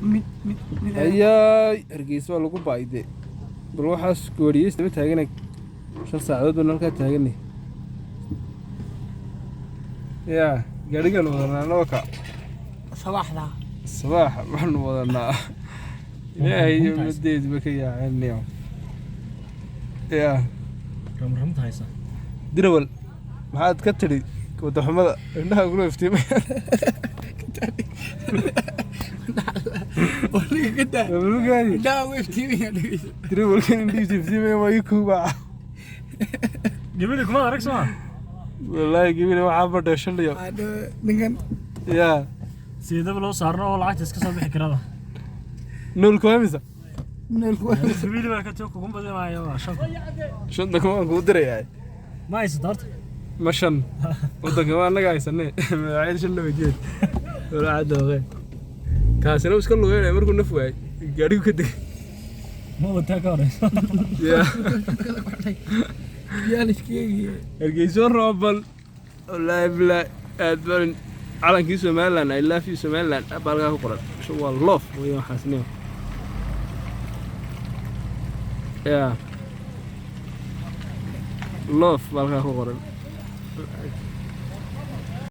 Mid mid mid. Hayaay, Hargeysa waa lagu ba'ay dee. Bal waxaas gooriyey daba taaganay, 5 saacadood baan halkaa taaganay. Yaa gaadhigaan wadanaa nabaka. Sabaxda. Sabaaxa waxaanu wadanaa, Ilaahay iyo madeedba ka yaaceniyo yaa. Ramramta haysa. Dirawal, maxaad ka tidhi wadaxumada indhaha kula iftiimaya? Waliga ka daa. Mabalgaadi. Indhaha ugu iftiimaya, dhegeyso. Dirawalkan indhihiisa iftiimaya waa ii kuubaa. Gabadhi kuma arag soo. Wallaahi gabile waxaa badheeshanayo. Hadho ninkan. Yaa. Siidaba loo saarno oo lacagta iska soo bixi karada. Noolku waa imisa? Noolku waa. Gabadhi baa ka too kugu badinaayo waa 5. Shanta kuma aan kugu dirayaa. Ma haysato horta. Ma shan wadanka waa annaga haysanee, magacyada shan la weydiiyey walaa dooqe. Kaasina uu iska lugeynaya markuu naf waayey gaadhigu ka degay. Ma wataa ka horeyso. Yaa. Biyaa la iska eegaya. Hargeyso rooban, wallaahi bilaa aad baan. Calankii Somaliland, "I love you Somaliland" baa halkaa ku qoran. Waa loof weeyaan waxaasniyo. Yaa, loof baa halkaa ku qoran.